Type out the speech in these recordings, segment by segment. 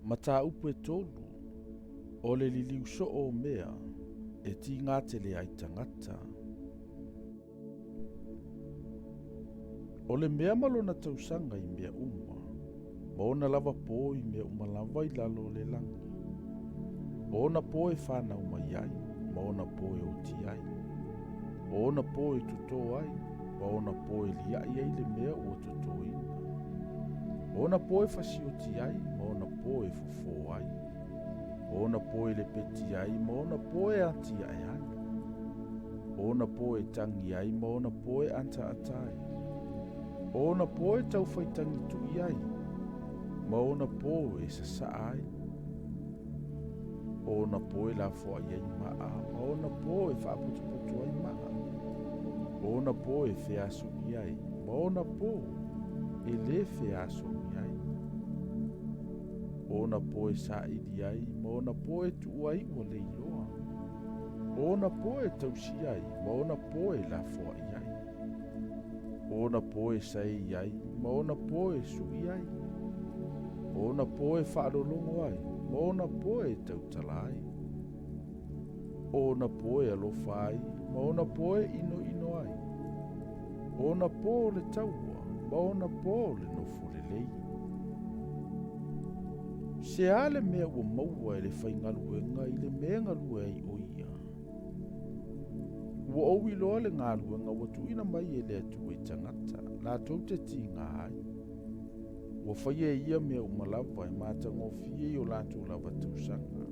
Mataupu e tolu, o le liliu soo o mea e tigā tele ai tagata. O le mea ma lona tausaga i mea uma, ma ona lava pō i mea uma lava i lalo o le lagi. O ona pō e fanau mai ai, ma ona pō e oti ai. O ona pō e totō ai, ma ona pō e liaʻi ai le mea ua totōina. O ona pō e fasioti ai, ma ona pō e fofō ai. O ona pō e lepeti ai, ma ona pō e atiae ai. O ona pō e tagi ai, ma ona pō e ataata ai. O ona pō e taufai tagituʻi ai, ma ona pō e sasaa ai. O ona pō e lafoai ai maa, ma ona pō e faapotopoto ai maa. O ona pō e feasogi ai, ma ona pō e lē feasogi ai. O ona pō e saili ai, ma ona pō e tuu ai ua leiloa. O ona pō e tausi ai, ma ona pō e lafoai ai. O ona pō e saei ai, ma ona pō e suʻi ai. O ona pō e faalologo ai, ma ona pō e tautala ai. O ona pō e alofa ai, ma ona pō e ʻinoʻino ai. O ona pō o le taua, ma ona pō o le nofo lelei. Se a le mea ua maua e le faigaluega i le mea e galue ai ʻo ia? Ua ou iloa le galuega ua tuuina mai e le Atua i tagata, latou te tigā ai. Ua faia e ia mea uma lava e matagofie i o latou lava tausaga.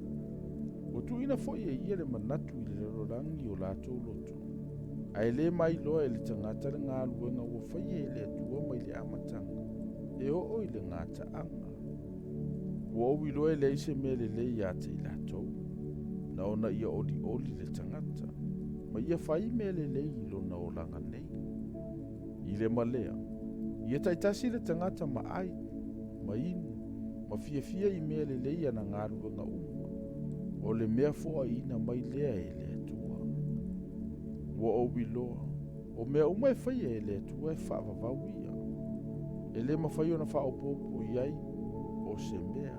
Ua tuuina foi e ia le manatu i le lalolagi i o latou loto, ae le mailoa e le tagata le galuega ua faia e le Atua mai le amataga e oo i le gataaga. Ua ou iloa e leai se mea lelei ia te i latou, na ona ia olioli le tagata, ma ia fai mea lelei i lona olaga nei. I le ma lea, ia taitasi le tagata ma ai, ma inu, ma fiafia i mea lelei ana galuega uma, o le mea foaiina mai lea e le Atua. Ua ou iloa, O mea uma e faia e le Atua e faavavau ia. E le mafai ona faaopoopo i ai o se mea.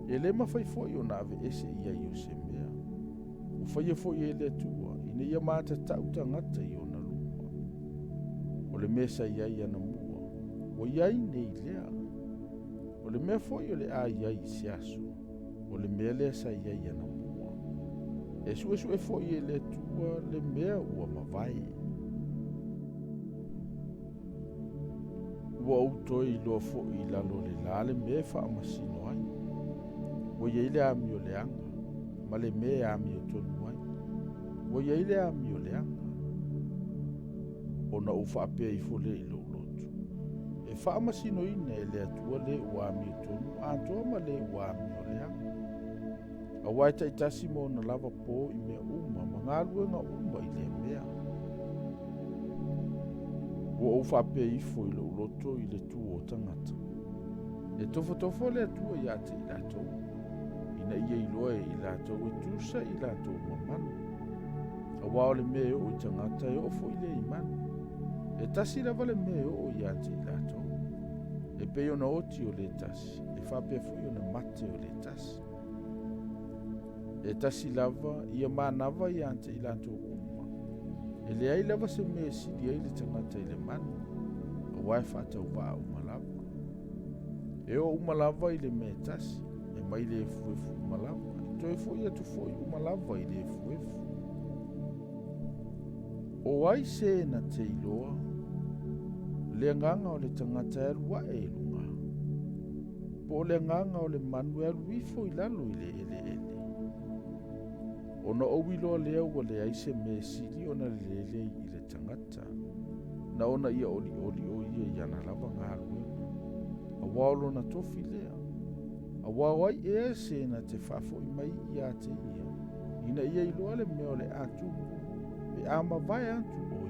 E le mafai foi ona aveese i ai o se mea. Ua faia foi e le Atua ina ia matatau tagata i ona luma. O le mea sa i ai anamua, ua i ai nei lea. O le mea foi o le a i ai i se aso, o le mea lea sa i ai anamua. E suesue foi e le Atua le mea ua mavae. Ua ou toe iloa foi i lalo o le la le mea e faamasino ai. Ua i ai le amioleaga ma le mea e amiotonu ai. Ua i ai le amioleaga. Ona ou faapea ifo lea i lou loto, E faamasinoina e le Atua le ua amiotonu atoa ma le ua amioleaga. Aua e taitasi ma ona lava pō i mea uma ma galuega uma i lea mea. Ua ou faapea ifo i lou loto i le tu o tagata. E tofotofo le Atua ia te i latou, ina ia iloa e i latou e tusa i latou mamalu. Aua o le mea e oo i tagata e oo foi lea i manu. E tasi lava le mea e oo ia te i latou. E pei ona oti o le tasi, e faapea foi ona mate o le tasi. E tasi lava ia manava ia te i latou uma. E leai lava se mea e sili ai le tagata i le manu, aua e faatauvaa uma lava. E oo uma lava i le mea e tasi, e mai le efuefu uma lava, e toe foi atu foi uma lava i le efuefu. O ai se na te iloa le agaga o le tagata e alu ae i luga, po o le agaga o le manu e alu ifo i lalo i le eleele? Ona ou iloa lea ua leai se mea e sili ona lelei i le tagata, na ona ia olioli o ia i ana lava galuega, aua o lona tofi lea. Aua o ai ea se na te faafoi mai ia te ia, ina ia iloa le mea o le a tupu, pe a mavae atu o